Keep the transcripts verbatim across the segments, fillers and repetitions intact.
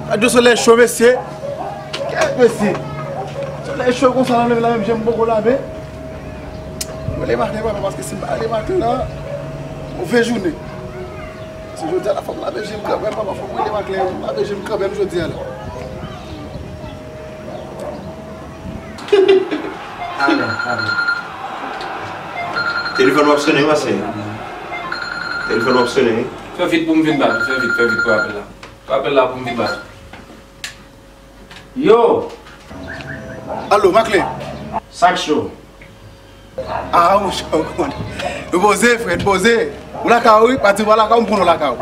Gad yon solèy cho, mesye. Kèt, mesye. Solèy cho konsa, la, leve la, menm je m poko lave. Mwen leve maten, papa, paske si m pa leve maten, la, move jounen. Se jodi a la, fò m lave je m kanmenm, papa, fò m rele maten, m lave je m kanmenm jodi a la. Alò, alò. Telefòn w ap sonnen, wi, mesye. Telefòn w ap sonnen, wi. Fè vit pou m vin bat ou, fè vit, fè vit pou apèl la. Pou apèl la pou m vin bat ou. Yo! Alo, Maclin. Sa k cho? Ah, monchè, w konn. Nou poze, frè, nou poze. Ou lakay ou, wi, pati w pa lakay ou, m konnen w lakay ou.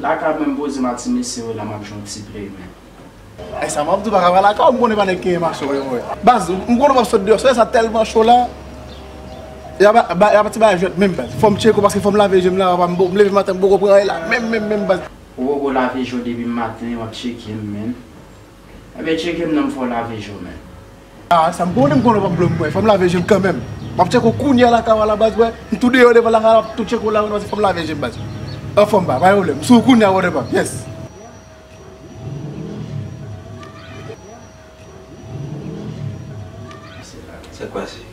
Lakay mwen, m poze m ak ti mesye yo la, m ap jwe yon ti play, men. E sa m ap di w, pa ka pa lakay ou, m konnen pa nèg ki gen mache w yo, wi. Baz, m konnen w ap sot deyò, solèy sa tèlman cho la. Y a pa, ba, y a pa ti bagay jwèt menm, baz. Fò m tcheke w, paske fò m lave je m la, papa, m bo-, m leve maten, m poko pran anyen la, menm, menm, menm, baz. Ou poko lave je w depi maten, w ap tcheke m, men. Ebyen, tcheke m nan, m fè w lave je w, men. Ah, sa m konnen, m konnen w p ap blo m, wè. Fò m lave je m kanmenm. M ap tcheke w kounye a lakay ou a la baz, wè. M tou deyò devan lakay la, m ap tou tcheke w la, wè, fò m lave je m baz. Anfòm, pa, pa gen pwoblèm. M sou ou kounye a, whatever. Yes. Sa k pase?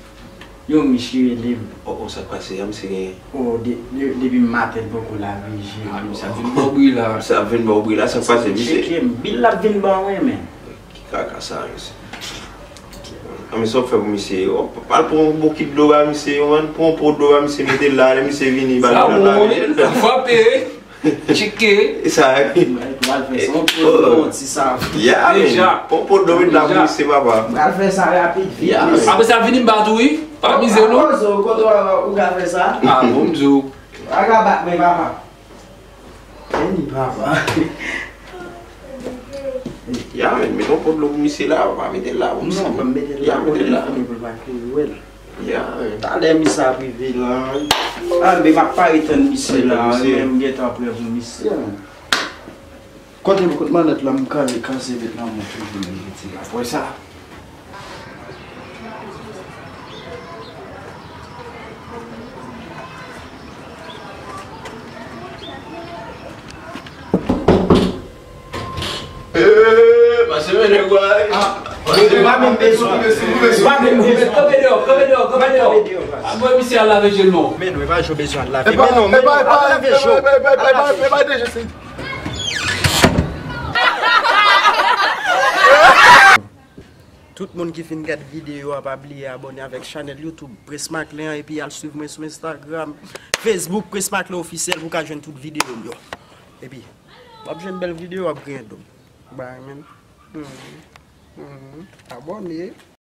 Yon mich ki rele m. O, o, sa k pase a, misye gen. O, de, de, depi maten l poko lave je l. Ah, misye ap vin ba w bri la. Misye ap vin ba w bri la, sa k pase, misye? Tcheke m, bil l ap vin ba mwen, men. Ki kaka sa, mesye? Ah, men sa w fè pou misye? O, al pran yon bokit dlo ba misye, yo, man, pran yon po dlo ba misye, mete l la, lè misye vini, ba l lave je l. Sa bon, wi, l frape. Tcheke. E sa, wi. Mwen pral fè sa, yon po dlo, yon ti sav. Ya, men. Deja. Pon po dlo met la pou misye, papa. Pral fè sa rapid, vit, mesye. Apre sa, vini m bat ou, wi. Pa mize, non. Kote w, kote w, ou ka fè sa? Ah, bon, m di w. Ou ka bat mwen, papa. Vini, papa. Ya, men, met yon po dlo pou misye la, papa, mete l la pou misye. Non, mete l la, mete l la. Pou l pa kriye, wè. Ya, talè misye ap rive la. Anben, m ap pare tann misye la, men m gentan prè pou misye. Kote, kote manèt la, m kale, kase met nan men toujou, men rete la. Apre sa. Eee, pase mennen kwa, wi. Ah, ou pa menm bezwen. Ou pa menm bezwen. Kanpe deyò, kanpe deyò, kanpe deyò. Kanpe deyò, baz. Al voye misye al lave je l non. Men non, e pa jwe bezwen al lave. Men non, men non, al lave je w. Al lave je w. Tout moun ki fin gad videyo a, pa bliye abòne avèk chanèl YouTube Prince Maclin an, epi al swiv mwen sou Instagram, Facebook, Prince Maclin Officiel, pou w ka jwenn tout videyo m yo. Epi, w ap jwenn bèl videyo, w ap griyen do m. Bye, man. Mhm. Mhm. Abòne.